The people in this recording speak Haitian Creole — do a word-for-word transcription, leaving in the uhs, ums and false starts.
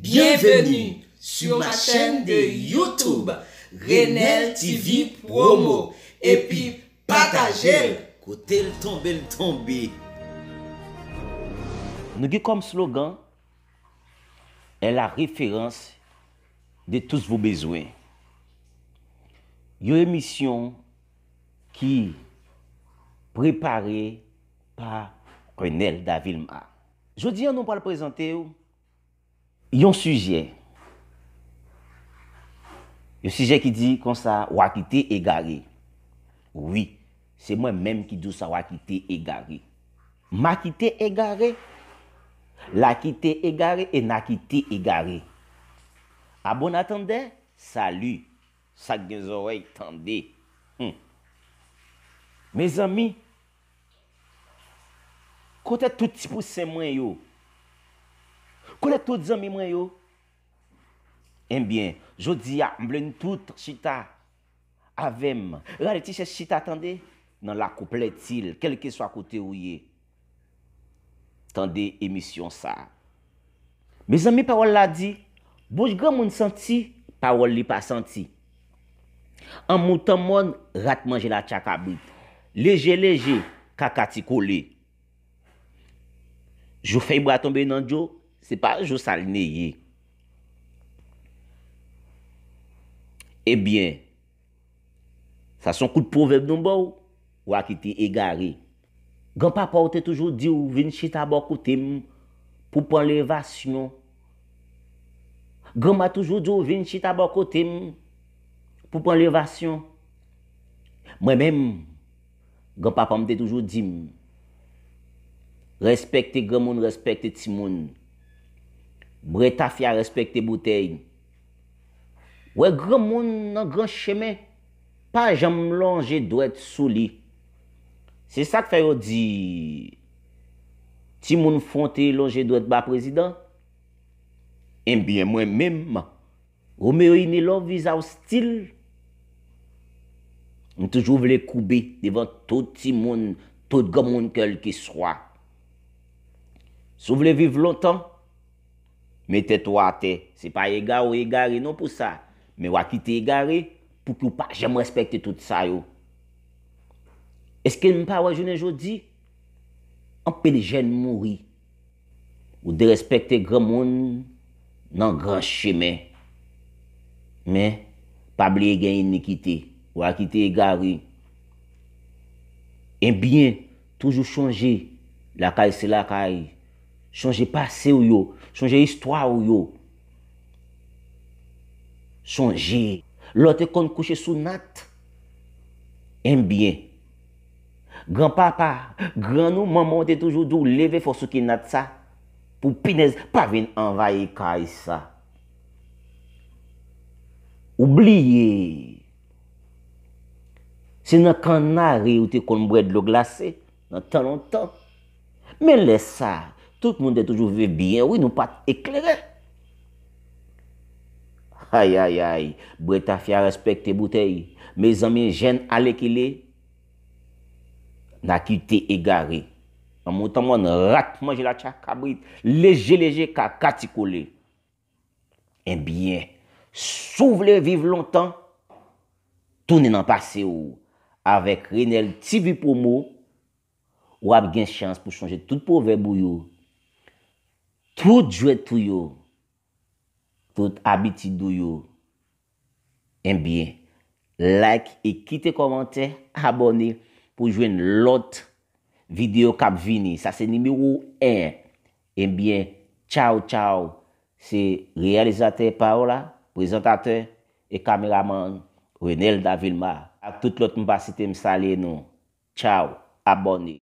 Bienvenue sur ma chaîne de YouTube, Renel T V Promo. Epi pataje l. Kote l tonbe, l tonbe. Nou gen kòm slogan, est la référence de tous vos besoins. Yon emisyon ki prepare pa Renel Davilma. Jodi a, nou pral prezante w yon sijè. Yon sijè ki di konsa, w a kite egare. Wi, se mwen menm ki di w sa, w a kite egare. M a kite egare. L a kite egare e n a kite egare. A bon atandè, sali. Sa k gen zòrèy, tande. Hmm. Mezanmi, kote tout ti pousen mwen yo? Kote tout zanmi mwen yo? Ebyen, jodi a, m vle n tout chita avè m. Rale ti chèz chita, tande, nan lakou Plètil, kèlkeswa kote ou ye. Tande emisyon sa a. Mezanmi, pawòl la di, bouch granmoun santi, pawòl li pa santi. An mouton mòn, rat manje latcha kabrit. Leje, leje, kaka ti kole. Jou fèy bwa tonbe nan dlo, se pa jou sa l neye. Ebyen, sa se yon kout pwovèb nou ba w, w a kite egare. Granpapa w te toujou di w vin chita bò kote m pou pran levasyon. Granma toujou di w vin chita bò kote m pou pran levasyon. Mwen menm, granpapa m te toujou di m, respekte granmoun, respekte timoun. Bwè tafya, respekte boutèy. Wè granmoun nan gran chemen, pa janm lonje dwèt sou li. Se sa k fè yo di, timoun fwonte lonje dwèt ba prezidan. Ebyen, mwen menm, Romeo Inelov, Visa Hostile, m toujou vle koube devan tout timoun, tout granmoun, kèlkeswa. Si w vle viv lontan, met tèt ou atè. Se pa egare w egare non pou sa, men w a kite egare pou ki w pa janm respekte tout sa yo. Èske n pa wè jounen jodi, anpil jèn mouri? Ou derespekte granmoun nan gran chemen. Men, pa bliye gen inikite. W a kite egare. Ebyen, toujou chonje, lakay se lakay. Chonje pase w yo, chonje istwa w yo. Chonje, lè w te konn kouche sou nat. Ebyen, granpapa, grann ou, manman w te toujou di w leve fò sou ki nat sa, pou pinèz pa vin anvayi kay sa. Ou bliye, se nan kannari ou te konn bwè dlo glase nan tan lontan. Men lè sa, tout moun te toujou viv byen, wi, nou pa t eklere. Ayayay, bwè tafya, respekte boutèy. Mezanmi, jèn alèkile, n a kite egare. An mouton mòn, rat manje latcha kabrit, leje leje, kaka ti kole. Ebyen, si w vle viv lontan, tounen nan pase w. Avèk Renel T V Promo, w ap gen chans pou chonje tout pwovèb ou yo, tout jwèt ou yo, tout abitid ou yo. Ebyen, like e kite kòmantè, abòne pou jwenn lòt videyo k ap vini. Sa se nimewo en. Ebyen, tchaw, tchaw. Se reyalizatè pa w la, prezantatè e kameramann Renel Davilma. Ak tout lòt m pa site, m salye nou. Tchaw, abòne.